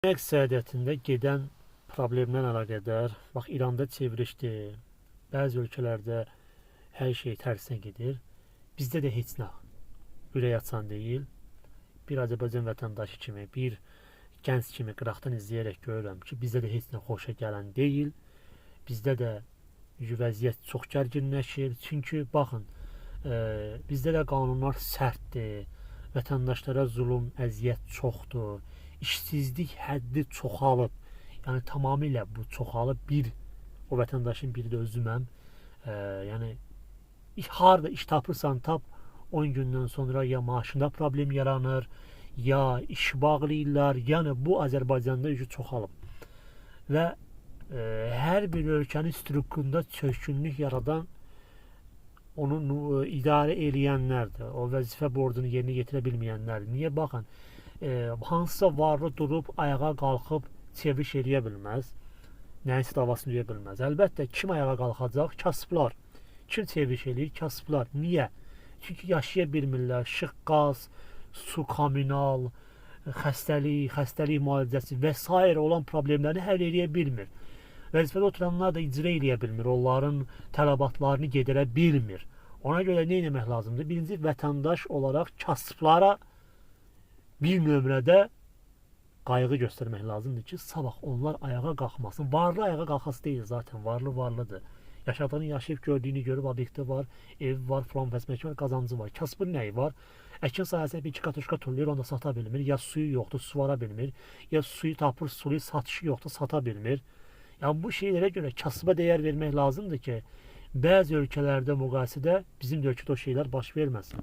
İqtisadiyyatında gedən problemlə əlaqədar, bax İranda çevrilişdir. Bəzi ölkələrdə hər şey tərsinə gedir. Bizdə də heç nə ürək açan deyil. Bir Azərbaycan vətəndaşı kimi, bir gənc kimi qıraqdan izləyərək görürəm ki, bizdə də heç nə xoşa gələn deyil. Bizdə də vəziyyət çox gərginləşir. Çünki baxın, bizdə də qanunlar sərtdir. Vətəndaşlara zülm, əziyyət çoxdur. İşsizlik həddi çoxalıb. Yəni tamamilə bu çoxalıb. Bir o vətəndaşın biri də özüməm. Yəni harda iş tapırsan tap, 10 gündən sonra ya maaşında problem yaranır, ya iş bağlayırlar. Yəni bu Azərbaycanda işi çoxalıb. Və hər bir ölkənin strukturunda çökünlük yaradan onu idarə eləyənlərdir. O vəzifə borcunu yerinə yetirə bilməyənlərdir. Niyə baxın, hansısa varlı durub ayağa qalxıb çevriş eləyə bilməz. Nəyinsə davasını deyə bilməz. Əlbəttə kim ayağa qalxacaq? Kasıblar. Kim çevriş eləyir? Kasıblar. Niyə? Çünki yaşaya bilmirlər. İşıq, qaz, su, kommunal, xəstəlik, xəstəlik müalicəsi və sair olan problemləri həll eləyə bilmir. Vəzifədə oturanlar da icra eləyə bilmir. Onların tələbatlarını gedirə bilmir. Ona görə nə etmək lazımdır? Birinci vətəndaş olaraq kasıblara bir nömrədə qayğı göstərmək lazımdır ki, sabah onlar ayağa qalxmasın. Varlı ayağa qalxası deyil zaten. Varlı varlıdır. Yaşadığını yaşayıb gördüyünü görüb obyekti var, evi var, filan fəsməki var, qazancı var. Kasıbın nəyi var? Əkin sahəsinə bir iki katuşka tullayır, onu da sata bilmir. Ya suyu yoxdur, suvara bilmir. Ya suyu tapır, suyu satışı yoxdur, sata bilmir. Yəni bu şeylərə görə kasıba dəyər vermək lazımdır ki, bəzi ölkələrdə müqayisədə bizim də ölkədə o şeylər baş verməsin.